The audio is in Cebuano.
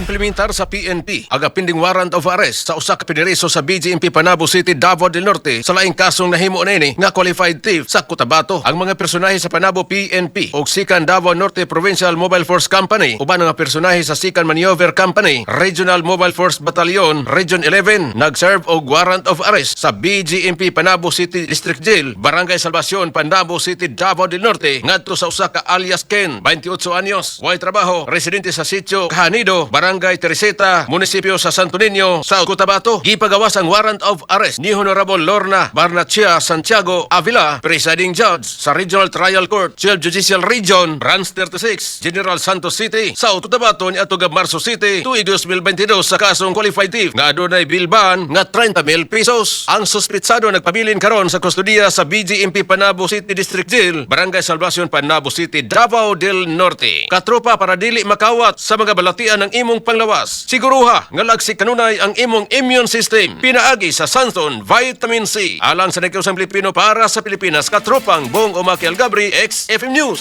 Giimplementar sa PNP ang pending warrant of arrest sa usa ka piniriso sa BGMP Panabo City, Davao del Norte sa laing kasong nahimo niini nga qualified thief sa Cotabato. Ang mga personahe sa Panabo PNP ug Sikan Davao Norte Provincial Mobile Force Company, uban nga personahe sa Sikan Maneuver Company, Regional Mobile Force Battalion, Region 11, nag-serve og warrant of arrest sa BGMP Panabo City District Jail, Barangay Salvacion, Panabo City, Davao del Norte, ngadto sa usa ka alias Ken, 28 anyos, way trabaho, residente sa sitio Kahanido, Barangay Teresita, munisipyo sa Santo Niño, South Cotabato. Gipagawas ang warrant of arrest ni Honorable Lorna Barnachea Santiago Avila, presiding judge sa Regional Trial Court, 12 Judicial Region, Branch 36, General Santos City, South Cotabato ni atong Marso 7, tuig 2022 sa kasong qualified thief nga adunay bail bond nga 30 mil pesos. Ang suspitsado nagpabilin karon sa kustodiya sa BGMP Panabo City District Jail, Barangay Salvacion, Panabo City, Davao del Norte. Katropa, para dili makawat sa mga balatian ng imong panglawas, siguruha nga lagsik kanunay ang imong immune system pinaagi sa Santon Vitamin C. Alang sa Nagkausang Pilipino para sa Pilipinas, katropang Bong Omaki Algabri, XFM News.